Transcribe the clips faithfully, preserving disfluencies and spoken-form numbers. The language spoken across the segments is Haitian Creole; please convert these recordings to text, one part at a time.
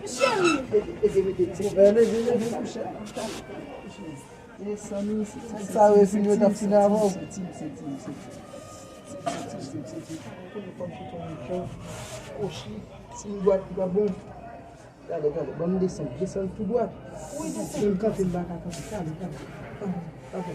Cheri! Ede, ede, ede, ede. Leve, leve, kouche. Desann, wi, se ti, sa yo fin yo t ap fin avè w. Se ti, se ti, se ti. Se ti, se ti, se ti. Konnen fò m chita yon jan. Ochi, si m dwat, li pa bon. Gade, gade, ban m desann, desann tou dwat. Wi, desann. Si m kanpe, m pa ka kanpe. Gade, gade. Kanpe, kanpe.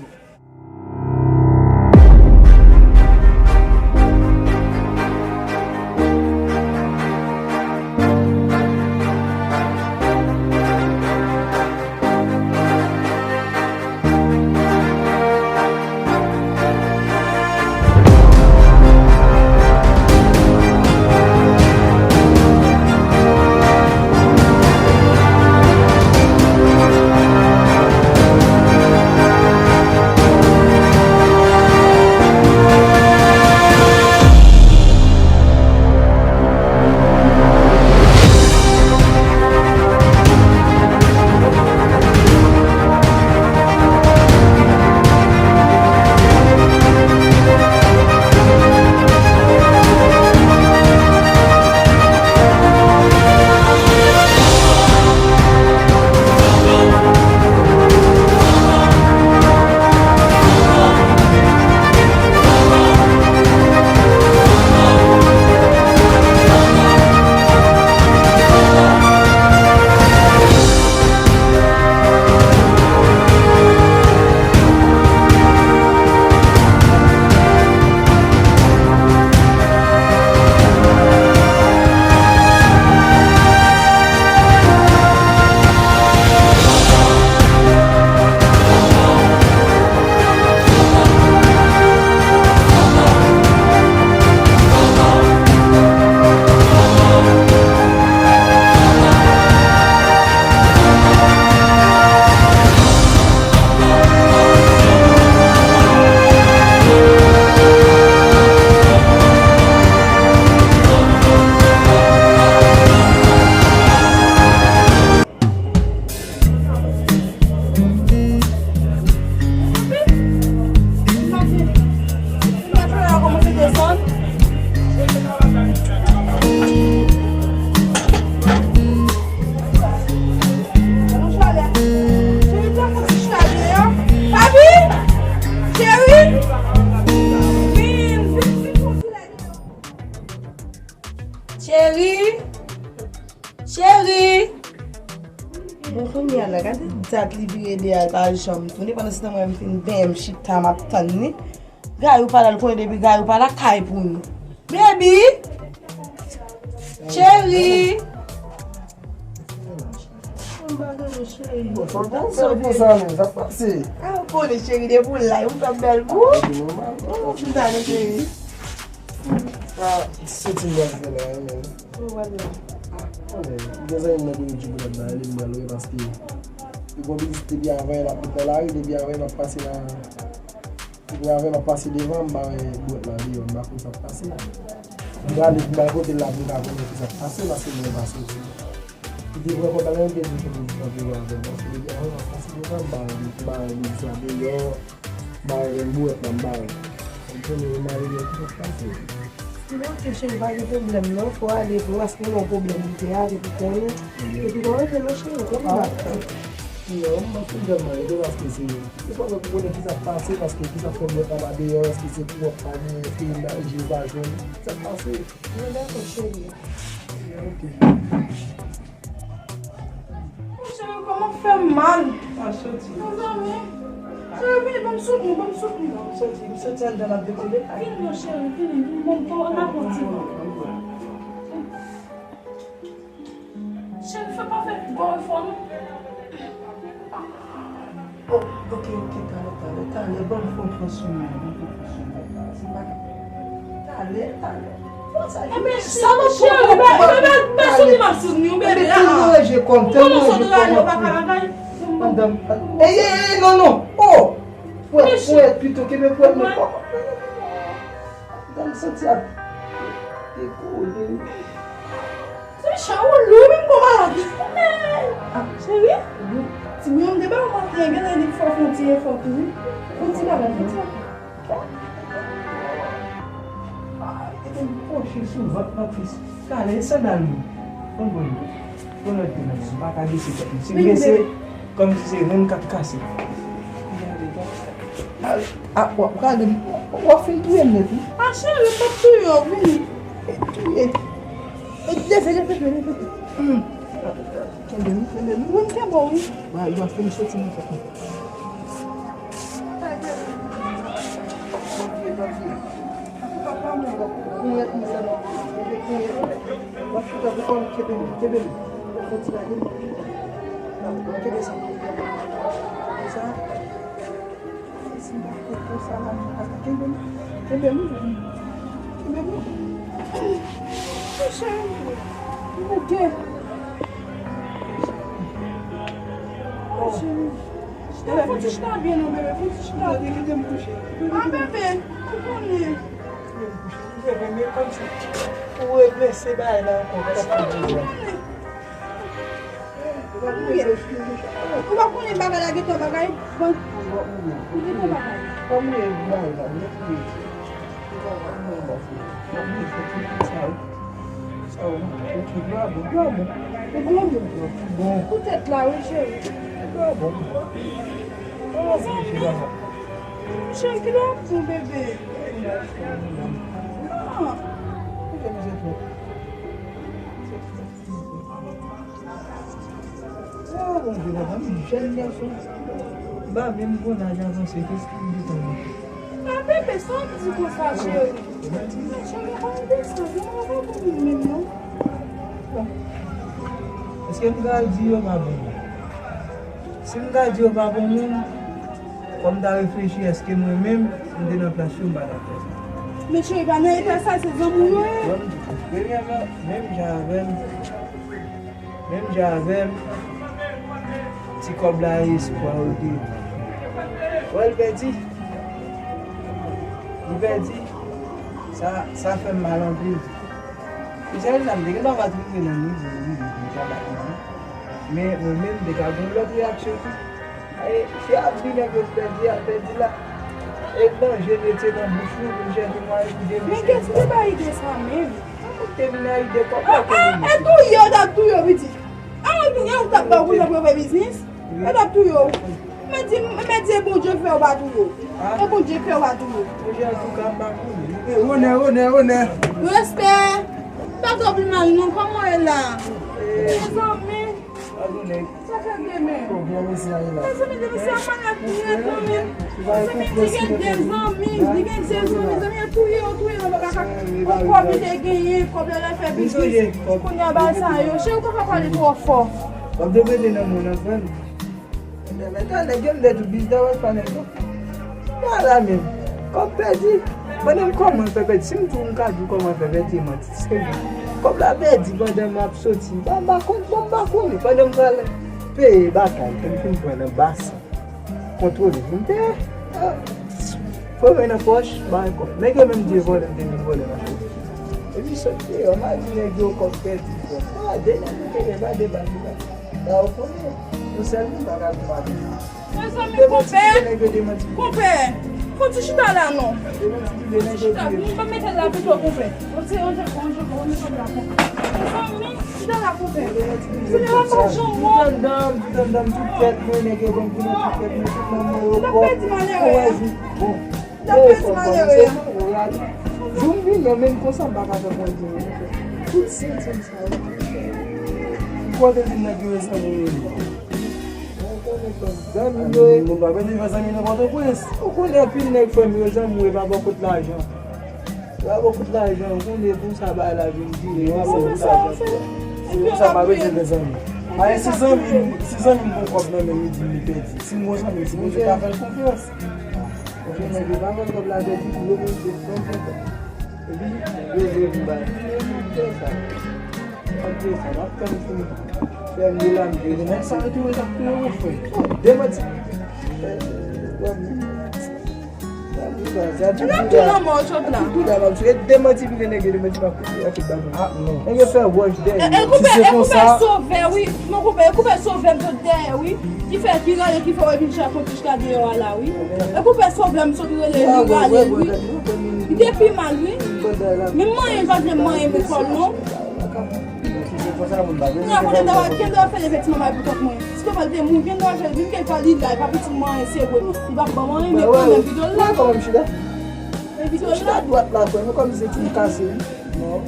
Cheri! Cheri! Bon, kounye a la, gade dat li vire de a, l pa janm tounen. Pandan se tan, mwen, m fin benyen, m chita, m ap tann li. Gayou pa la, l konnen depi Gayou pa la, kay pou nou. Baby! Cheri! Bon, fò l konn fè l konsa, men, sa pase. Ah, ou konnen, cheri, depi w la, ou fè bèl pou ou. Epi nou mal. Oh, m tande, cheri. Ah, soti m pral fè la, men. Ou wè la. Ah, men, gen zanmi m nan kote m di pou l ap ba li, m pral wè paske li gon biznis depi avan, l ap met nan lari, depi avan, m ap pase la. Depi avan, m ap pase devan, m pa wè bwèt la deyò, m pa konn sa k pase. M prale, m prale kote l la pou m ka konnen ki sa k pase, paske mwen pa soti. Li te pran kòb la, men m te di fè m di tanpri avè m, paske depi avan, m ap pase devan, m pa wè, m pa wè biznis la deyò. Bay, men bwèt la m bay. Konprann, yo mare yo tout pase. Bon, ok, cheri, pa gen pwoblèm, non. Fò ale vre, paske yon pwoblèm li te ale pou konnen. Epi, bon, ok, non, cheri, ok, m ap tann. Non, m pa sou djòb mare tou, paske se, se pa pou konnen ki sa k pase, paske ki sa k fè bwèt la pa deyò, èske se kou w ap pa gen, èske l nan je pa jwenn, ki sa k pase. Mwen dakò, cheri. Ok. Cheri, kòman fè m mal? Mezanmi. Cheri, vini, ban m soutni, ban m soutni. Ban m soti, m soti anndan, n ap dekonekte. Vini non, cheri, vini, vini, ban m fè w nan pwenti. Cheri, fè pa fè gwo efò, non. Oh, ok, ok, talè, talè, talè, ban m fè yon fò sou mwen, ban m fè yon fò sou mwen, talè, se pa, talè, talè. Ebyen, sa m ap cheri, ba, ba, ba, ba soutni m ap soutni w, bebe, a. Tèlman ranje kò m, tèlman ranje kò m ap priye. Madanm, ey, ey, ey, non, non, oh! Pwèt, pwèt, pito, kenbe pwèt, non. Madanm, santi ap dekole. Ti chan ou lou menm gon malad. Ah, cheri, ti bouyon m te ba w maten an, genlè li fè w fè yon ti efò tou, wi. Fè yon ti bagay, fè yon ti bagay. Ah, e te m kwoche sou vant nan fis. Talè, sandal mwen. Konn voye. Yon lòt de nan men, m pa ka blese tèt mwen. Si m blese, kòmsi se renn k ap kase. A, w ap gade m, w ap fin touye m nèt, wi. A, cheri, m p ap touye w, vini. E touye. E leve, leve, leve, leve. Hmm. Kenbe m, kenbe m. Wi, m kenbe w, wi. Ba, yo ap fin soti nan tèt mwen. Papa mwen, w ap konyèt mwen sèlman. Konyèt mwen. W ap chita pou kò m, kenbe m, kenbe m. Fò ti lage m. Kenbe sa. Konsa. Si m pa fè konsa la, m pa ka kenbe m. Kenbe m. Kenbe m. Cheri, m bouke. Cheri. Chita, fò ti chita byen non, bebe, fò ti chita byen. Kite m kouche. A, bebe, ou konnen. Ou vle blese bagay la ankò. Ou pa konnen bagay la gentan bagay. Ou gentan bagay. Poutèt la, wi, cheri. Mezanmi. Cheri, kilè w ap pran bebe? Non. Ah, Bondye, papa, m jèn gason. M pa menm gon laj avanse, kèske m gentan moute? Ah, bebe, sa w ap di konsa, cheri? Cheri, pa desann, non, pa bon moun menm, non. Èske m ka di yo pa bon moun? Si m ka di yo pa bon moun, fò m ta reflechi, èske mwen menm, si m te nan plas yo, m pa t ap fè sa? Men cheri, pa nan eta sa, se zanmi w yo ye. Premyèman, menm jan avè m, menm jan avè m, ti kòb la espwa yo te. Wè l pèdi. Li pèdi. Sa, sa fè m mal anpil. Michel, nan m te gentan va twouve nan nou, di wi, li te ka bat mwen. Men mwen menm, m te ka gen lòt reyaksyon tou. Ay, se ap di nèg yo pèdi, ap pèdi la. E danje mete nan bouch nou pou n chèche mwayen pou deblese. Men kèske ba ide sa menm? Te vin a ide kòb la. Ah, ah, e touye w t ap touye w, pitit. Ah, ou t ap ba w konsa pou yo fè biznis? E t ap touye w. Men di, men di e Bondye fè w pa touye w. E Bondye fè w pa touye w. Monchè, antouka, m pa konnen. E, onè, onè, onè. Respè. Pa twò pi mal non, kòman w ye la? Mezanmi. Sa fè demen. Mezanmi, demen se yon manyak nèt, mezanmi. Mezanmi, li gen de zanmi, li gen de zanmi, zanmi an touye yo, touye yo, nan kaka. Kòb li te genyen, kòb li al fè biznis. Kounye a bagay sa yo. Cheri, ou pa ka pale twò fò. W ap depete nan moun nan, frè m. Mwen ta nèg yo, m te di w bizda wè pa nèg yo. Wala menm. Kòb pèdi. Mande m kòman l fè pèdi. Si m di w m ka di w kòman l fè pèdi, e manti. Se vre. Kòb la pèdi pandan m ap soti. M pa, m pa konn, bon, m pa konnen. Pandan m pral peye bagay, ke m fin pran nan basan. Kontwole pou m peye. Ah. Fò men nan pòch, bay kòb. Nèg yo menm di vòlè, m te vin vòlè machin. Epi sot deyò, m a di nèg yo kòb pèdi. Ah, de nèg yo te gen pa de bandi la. Sa ou konnen, nou sèl moun pa ka konprann. Mezanmi, konpè, konpè, fò ti chita la non. Chita, m pa mete l la pito, konpè. Mezanmi, chita la, konpè. Se lè w ap mache yon mò. Tout anndan m, tout anndan m, tout tèt mwen, nèg yo ban m kou nan tout tèt mwen, tout manman yo kò. Bon. N ap pèdi malere a. Joun vini an, menm konsa m pa ka fè pran di yo. Tout senti m sa yo. M konnen tout nèg yo zanmi yo ye. Zanmi yo ye. Moun pa bezwen fè zanmi nan Pòtoprens. Ou konnen anpil nèg fè m yo zanmi yo, e pa bò kote lajan. E pa bò kote lajan, ou konnen konsa bagay la vin vire, e pa bò kote lajan. Se pou sa m pa bezwen fè zanmi. Ayen, si zanmi m, si zanmi m gon kòb nan men l, li di m li pèdi. Si m gon zanmi, m sipoze ka fè l konfyans. Paske nèg yo pa vann kòb la pèdi pou yo menm se san sènkant. Epi, yo vle vin bay. Yo vle sa. Yo vle sa. M ap tann pou fè m de la m vle. Nèg sa yo tou, yo t ap touye w, frè. Demanti. N ap tou nan mò jòt la. Demanti, pile nèg yo demanti pa koute, pa koute ba mwen. Ah, non. Nèg yo fè wòch dèyè. E, e, koupè, e, koupè sovè, wi. Mon koupè, e, koupè sovè m sot dèyè, wi. Ki fè, ki rale, ki fè w vin chak konti chita deyò a la, wi. E pou fè sovè m sot rele li rale l, wi. Li te pi mal, wi. Men manyen l pa t vle manyen pou kò l, non. Konsa moun pa vin. Mwen konnen ta va, kende w ap fè de fè ti manmay pou kont mwen. Si papa l te mouri, kende w ap fè vin ke l pa li la, e pa pitit mwen, se vre. Li pa ban mwen, men kanmenm videyo l la. Kanmenm chita. Men videyo l la. Chita dwat la, frè, nou kòm se ti kase, wi. Non.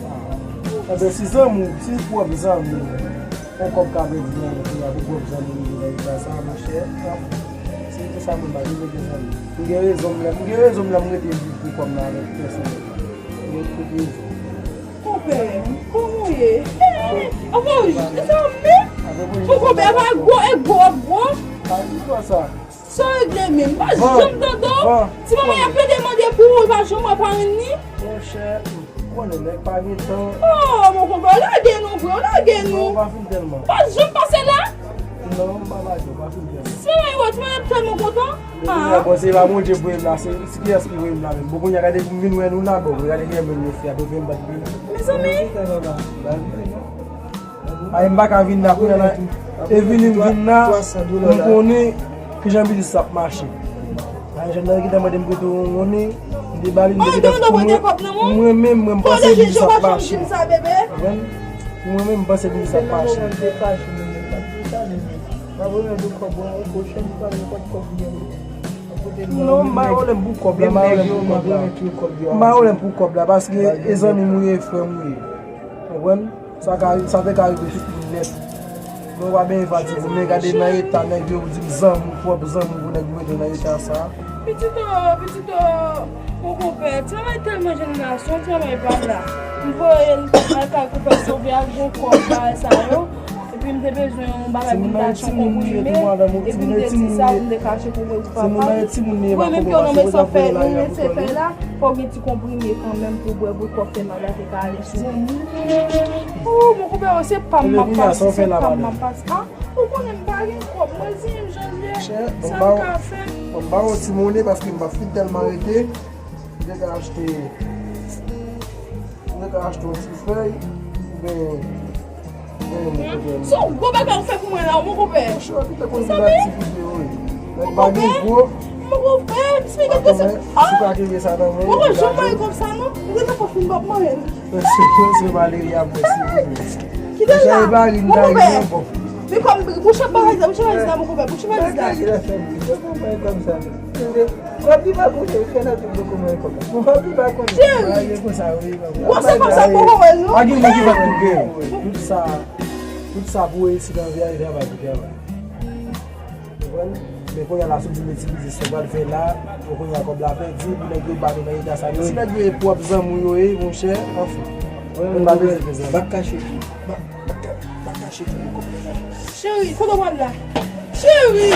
Enben, si zanmi w, si pwòp zanmi w, yon kòb ka pèdi nan men w, pou pwòp zanmi w nan eta sa, monchè. Se, se sa moun pa vin gen zanmi. M gen rezon m lè, m gen rezon m lè m rete viv pou kòm nan avèk pèsonèl. M gen tout rezon. Konpè, kòman w ye? Anfan, e sa w ap fè? Mon konpè, pa gwo, e gwo, ap gwo. Sa w regle menm? Pa janm tande w. Ti manman y ap plede mande pou ou, pa janm wè parenn li. Monchè, ou konnen nèg pa gen tan. Oh, mon konpè, w lage nou, vre, w lage nou. Non, pa fin tèlman. Pa janm pase la. Non, m pa lage w, pa fin tèlman. Ti manman y wè, ti manman y ap tèlman kontan. Ah. Bon, se pa Bondye voye m la, se, se kiyès ki voye m la menm? Bon, kounye a gade pou m vin wè nou la, bon, gade kijan menm mesye a, pou m bat vin. Mezanmi. Ay, m pa ka vin la, kounye a la, e vini m vin la, m konnen kijan biznis ap mache. Ay, jan nan ki ta mande m kote w, konnen, m te ba li, m te gen pou mwen, mwen menm, mwen, m panse biznis ap mache. Konprann? Mwen menm, m panse biznis ap mache. Non, m pa gen pwoblèm pou kòb la, m pa gen pwoblèm pou kòb la. M pa gen pwoblèm pou kòb la, paske e zanmi m ou ye, e frè m ou ye. Konprann? Sa ka, sa te ka rive tout moun nèt. Men w pa benyen fatige w, men gade nan eta nèg yo, ou di m zanmi w, pwòp zanmi w, pou nèg yo mete w nan eta sa. Pitit o, pitit o, mon konpè, ti manman tèlman jèn gason, ti manman pa la. M voye l al kay konpè Sove ak gwo kòb bagay sa yo. Epi m te bezwen yon bagay pou m ta achte yon konprime. Epi m te di sa pou m te ka achte konprime pou papa m. Ou wè menm ke w nan men sa w fè, nan men se fè la, fò w gen ti konprime kanmenm pou bwè, pou kò fè mal la te ka ale sou ou. Oh, mon konpè, se pa m m ap pase, se pa m m ap pase. Ah, ou konnen m pa gen kòb, mwen di m jan l ye, sa m ka fè. Bon, m ba w ti monnen paske m pa fin tèlman rete. M te ka achte, m te ka achte yon ti fèy, oubyen, oubyen yon konpè. Se yon gwo bagay ou fè pou mwen la, mon konpè. Monchè, ou te konn gen aktivite, wi. Nèg pa gen gwo. Mon konpè, si pa gen sa nan men, mon konpè, janm mwen konsa non. Ou te nan pòch mwen, m p ap manyen. Se, se Valeria, mwen, silvouplè. Kite l la. Mon konpè. Men kòm, bouche valiz la, bouche valiz la, mon konpè, bouche valiz la. Kòb li pa konte, ou fè nan tout dokiman e kòb la. Bon, kòb li pa konte. Cheri. Gwosè konsa, poko wè l non. Pa gen moun ki fèk pou gen. Tout sa, tout sa pou reyisi nan vi a, e travay pou travay. Konprann? Men kounye a la, si w di m ti biznis sa w pral fè la, bon, kounye a kòb la pèdi, pou nèg yo ba nou nan eta sa. Men si nèg yo e pwòp zanmi w yo ye, monchè, anfen. Mwen pa bezwen fè zanmi. Bak kache tou. Bak, bak, bak kache tou, kòb la. Cheri, kote w pral la? Cheri!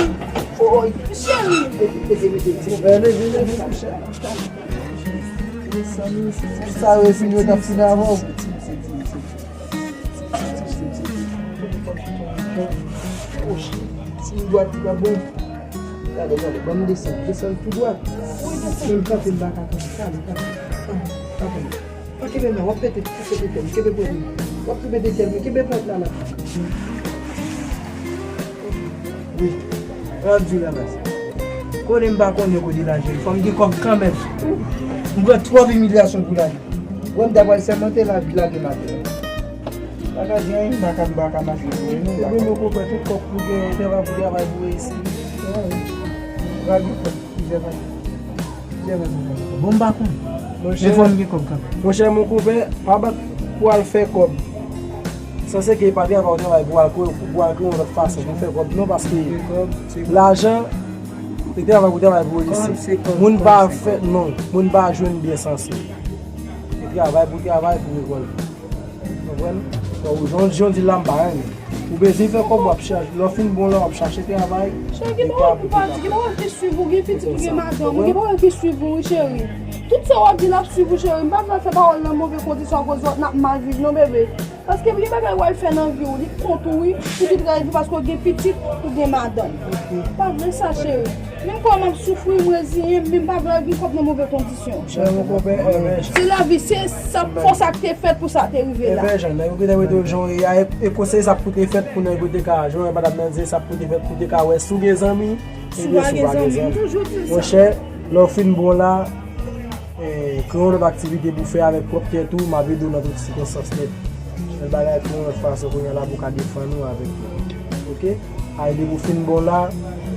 Woy! Cheri! Mete, mete, mete, mete. Leve, leve, monchè. Sa yo, si yo t ap fini avan w. Ti dwat li pa bon. Gade, gade, ban m desann, desann tou dwat. Wi, desann. Menm kanpe m pa ka kanpe. Gade, gade. Pa kanpe. Pa kenbe men, w ap pete, w ap pete tèt, kenbe pwent li. W ap kenbe de tèt, men kenbe pwent la la. Wi. Rann di w la baz. Konnen m pa konnen kote l al jwenn. Fò m gen kòb kanmenm. M pran twòp imilyasyon pou l al. Wè m ta pral sèmante la, lage maten. Pa ka di anyen, m pa ka, m pa ka mache pou li non. Epi nou konprann tout kòb pou gen, travay pou travay pou reyisi. Wi. Gade kòb, plizyè bagay. Plizyè bagay. Bon, m pa konn. Men fò m gen kòb kanmenm. Monchè, mon konpè, pa bat pou al fè kòb. Sanse ke pa travay ou travay pou al kwe, pou al kwe yon lòt fason pou fè kòb non, paske lajan, se travay pou travay pou reyisi. Moun pa fè, non, moun pa jwenn byen sanse. Se travay pou travay pou rekòlte. Konprann? Bon, jan, jan w di la, m pa renmen. Ou bezwen fè kòb, w ap chache. Lè w fin bon la, w ap chache travay. Cheri, gen pawòl pou pa di, gen pawòl ki swiv ou, gen pitit ou, gen madanm ou, gen pawòl ki swiv ou, wi, cheri. Tout sa w ap di l ap swiv ou, cheri. M pa vle fè pawòl nan move kondisyon akoz w ap, n ap mal viv, non, bebe. Paske gen bagay w al fè nan vi w, li kont ou, wi. Ou di travay pou paske w gen pitit, ou gen madanm. M pa vle sa, cheri. Menm kòman m ap soufri, m reziyen m, men m pa vle gen kòb nan move kondisyon. Chè, mon konpè, enben, se lavi, se sa, fò sa k te fèt pou sa te rive la. Enben, jan, nèg yo gentan mete w jan w ye a, e, e konsèy sa pou te fèt pou nèg yo te ka, jan madanm nan di, sa pou te fèt pou te ka wè si w gen zanmi, ebyen si w pa gen zanmi. Monchè, lè w fin bon la, e, kreye yon lòt aktivite pou fè avèk pwòp tèt ou, m ap ede w nan tout sikonstans nèt. Bagay pou yon lòt fason, kounye a la pou w ka defann ou avèk yo. Oke? Ay, depi w fin bon la,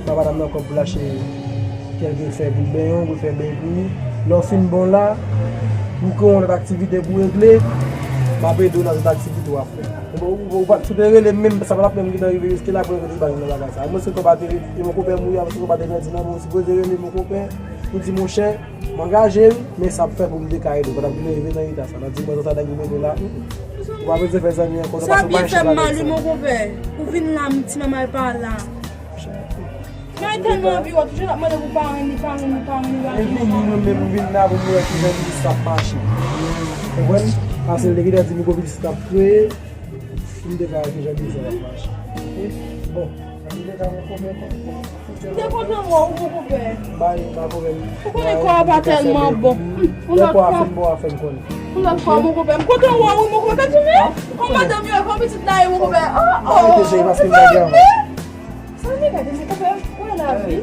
ba madanm nan kòb pou l achte kèlke fè pou l benyen w, pou l fè beny pou ou. Lè w fin bon la, ou gen yon lòt aktivite pou w regle, m ap ede w nan tout aktivite w ap fè. Ou, ou, ou pa, si w te rele m menm, sa pa t ap menm gentan rive jiske la pou w regle bagay nan bagay sa. Mwen se konpa te rele, e mon konpè mouri, mwen se konpa te grandi nan, mwen sipoze rele mon konpè, pou di monchè, m angaje m, men sa ap fè pou m te ka ede w. Pandan m te leve nan eta sa, nan di mwen sa nèg yo mete la, ou pa bezwen fè zanmi ankò, non, paske ou pa gen chans avèk zanmi. Sa byen fè m mal, wi, mon konpè. Ou vin la, m ti manman pa la. Mwen tèlman anvi wè, toujou l ap mande pou parenn li, parenn li, parenn li, parenn li. Epi mwen menm, m vin la pou m wè kijan biznis la ap mache. Konprann? Paske l te gentan di m gon biznis l ap kreye. M te ka wè kijan biznis la ap mache. Bon, an tou ka, mon konpè, m te kontan wè w, mon konpè. Bay, pa pwoblèm. Ou konnen kò a pa tèlman bon. Yon lòt fwa, yon lòt fwa, mon konpè. M kontan wè w, mon konpè. M kontan wè w, wi, mon konpè. Gade, men, kòman madanm yo, kòman pitit la ye, mon konpè. Oh, oh. Sa vle gade, men konpè, ou wè lavi.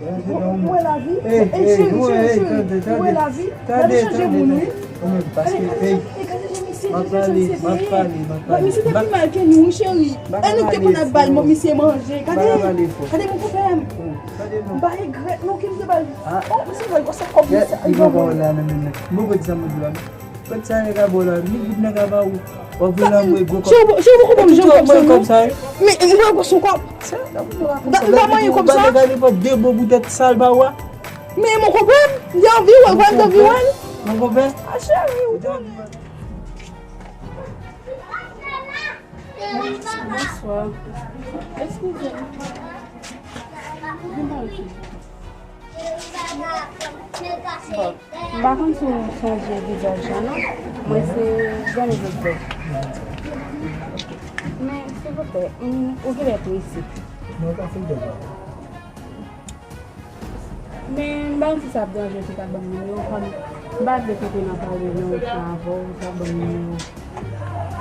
Ou wè lavi. Ey, cheri, cheri, cheri. Ou wè lavi. Gade chanje moun, wi. Gade, gade, gade, gade jan misye, gade jan misye peye. Bon, misye te pi mal ke nou, wi, cheri. E nou ki te konn ap bay misye manje. Gade, gade, mon konpè. M pa regrèt, non, ke m te ba l. Oh, misye ba l gwosè kòb, misye. Li poko wè la, non, non, non. M poko di sa, mwen di la. Kot sa nèg la ba w la? Ni goud nèg la ba ou. W ap vin anvoye gwo kòb. Cheri, cheri, poko ban m jan kòb sa, non. Men, mwen gwo sou kòb. M pa manyen kòb sa. Nèg la li pran de bon boutèt sal ba ou a. Men, mon konpè, m te anvi wè l, m te anvi wè l. Mon konpè. A, cheri, ou konnen. Bonswa. Eskize m. Vin pale sou. Bon, m pa konn si w sonje vizaj la, non. Mwen se Granny Vlog. Men, silvouplè, m, ou genlè prese. Non, pa fin de. Men, m pa konn si sa ap deranje w si w ta ban m nimewo w, kòm m pa vle kenbe nan pale lontan avè w, m ta ban m nimewo w.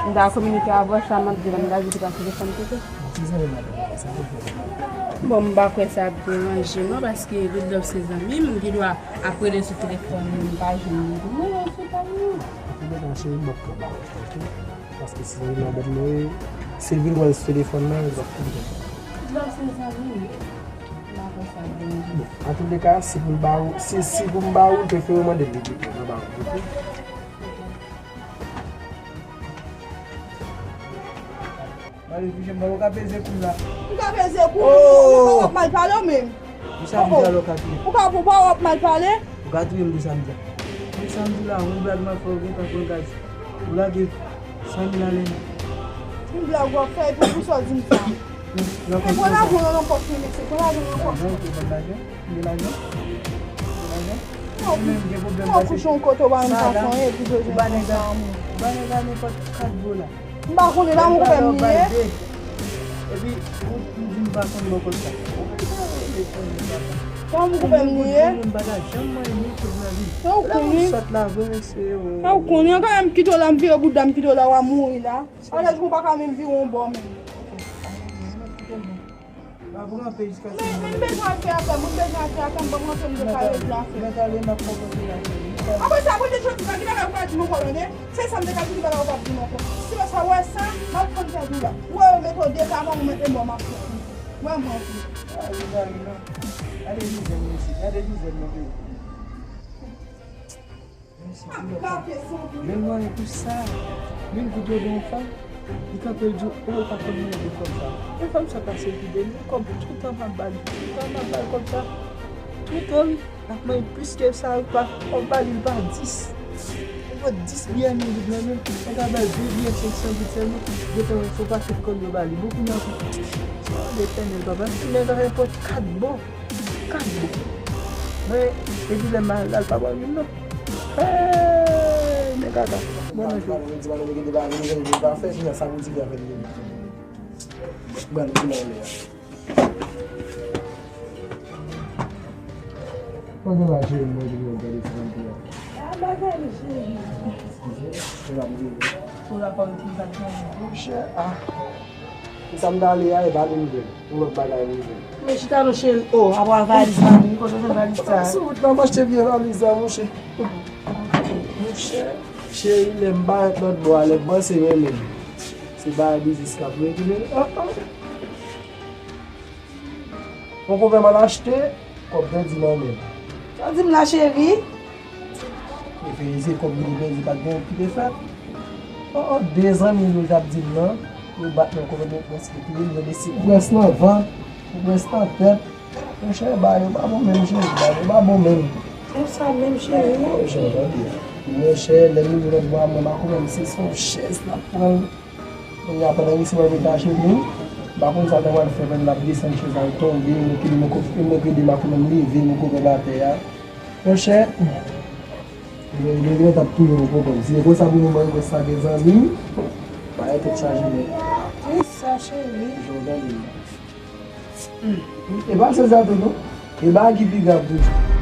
M ta kominike avè w, sa m ap di la, m ta di w ki pa sou telefòn pito. Ki zanmi madanm nan, sa te fè? Bon, m pa kwè sa ap deranje non, paske Good Love se zanmi m, m gen dwa ap rele sou telefòn, m pa jwenn li. Non, non, se pa li. An tou ka, cheri, m ap pran ba ou, oke? Paske se zanmi madanm mwen ye, si l vin wè l sou telefòn nan, l p ap konprann. Good Love se zanmi m. M pa kwè sa ap deranje. Bon, an tou ka, si pou m ba ou, si, si pou m ba ou, m prefere w mande l li pito, mwen ba ou, oke? Mare vije m, ou ka peze kou la. M ka peze kou, ou pa w ap mal pale w menm. Ou samdi alò ka touye. Ou pa, ou pa w ap mal pale. Ou ka touye m pou samdi. Pou samdi la, yon blag m ap fè w gentan pran gaz. Ou lage san mil ale. Yon blag w ap fè, epi pou sa w di m sa. Pran lajan w nan pòch mwen, mesye, pran lajan w nan pòch mwen. Ou gen lajan? Ou gen lajan? Ou menm gen pwoblèm. Ou kouche yon kote, ou pa menm ka fè anyen, epi bezwen konsa moun. Ou ba nèg la nenpòt kat dola. M pa konnen, pa mwen konpè m li ye. Epi ou di m pa konn bò kòb sa. Pa mwen konpè m li ye. M pa ta janm manyen ni kob nan vi. Sa ou konnen. Sòt la vre, mesye. Sa ou konnen, ankan m kite w la, m vire bouda, m kite w la, w a mouri la. Alèz ou pa ka menm vire yon bò menm. Mwen, mwen bezwen al fè afè m, mwen bezwen al fè afè m, ban m rantre m de kare de afè. Mèt ale, m ap fè w kontre afè m. Apre sa, mwen te jodi sa, ki bagay ou pa di m ankò, tande? Se sa m te ka di, ki bagay ou pa di m ankò. Si w sa wè sa, m ap konn fè dou la. Ou wè yo mete w de kaban, ou mete m bò, m ap fè. Wè m anvi. Ale, gade mizè m, mesye. Gade mizè m nan peyi. Men mwen tou sa. Menm kout yo gen yon fanm, li kanpe l di w, o, l pa konn manje fanm sa. Men fanm sa pase l pi byen. Li kòb toutan m ap ba l, toutan m ap ba l kòb sa. Toutan l ap manje plis ke sa, pa, w ba li l pa dis. Ou pran dis biyè mil goud nan men l, nèg la ba l de biyè senk san goud sèlman, gentan wè se yon pakèt kòb yo ba li. Bon, kounye a, o Letènèl, papa, nèg la fè pòt kat bò. Kat bò. Mwen, epi lè m al la, l pa ban youn non. Hey, men kaka. Bon, nan jou. Ban nou di la, lè a. Mwen gen la, cheri, mwen di mwen gade fè anpil la. A, bagay, cheri. Eskize, se la m di. Pou la pa yon ti bagay. Monchè, ah. Pou sa m t ale a, e pa li m jwenn. Yon lòt bagay m jwenn. Men chita non cheri. Oh, apa valiz la, men kote w jwenn valiz sa? Sou wout la, m achte vye valiz la, monchè. Monchè. Cheri, lè m parèt lòt bò a, lè m panse renmen m, se bagay biznis k ap regle. Ah, ah. Yon kouvè m al achte, kòb pèdi nan men m. Sa w di m la, cheri? Prefere se kòb li te pèdi, pa t gen ki te fèt. Oh, oh, de zanmi nou t ap di m nan, yo bat nan kouvè m, yo prèske touye m, yo deside. Ou prèske nan vant, ou prèske nan tèt. Monchè, bagay yo pa bon menm, cheri, bagay yo pa bon menm. Konsa menm, cheri. Monchè, tande. Monchè, lè m rive lòt bò a, mwen pa konnen si se yon chèz l ap pran. Kounye a, pandan misye pral mete a cheve m, m pa konn sa l ta pral fè, pandan l ap desann chèz la, l tonbe, m rete, m rete, m rete, m pa konnen m leve, m kouvè atè a. Monchè, m gen, m gen t ap touye m, ou konprann. Si se konsa pou moman yo, sa gen zanmi m, bagay tèt chaje nèt. Konsa, cheri. Jan w tande m. E pa sèz la tou non. E bagay ki pi grav toujou.